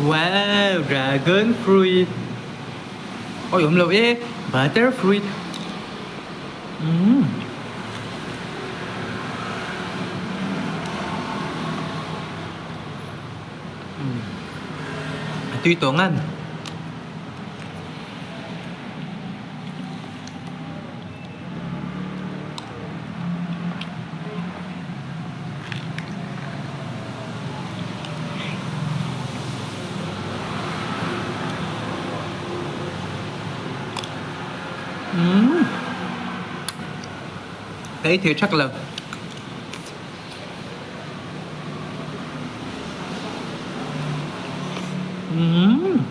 Wow, dragon fruit. Oi awm lo e, butter fruit. Umm. A tui tawh ngan. Umm. Ka ei thei thak lo. Umm.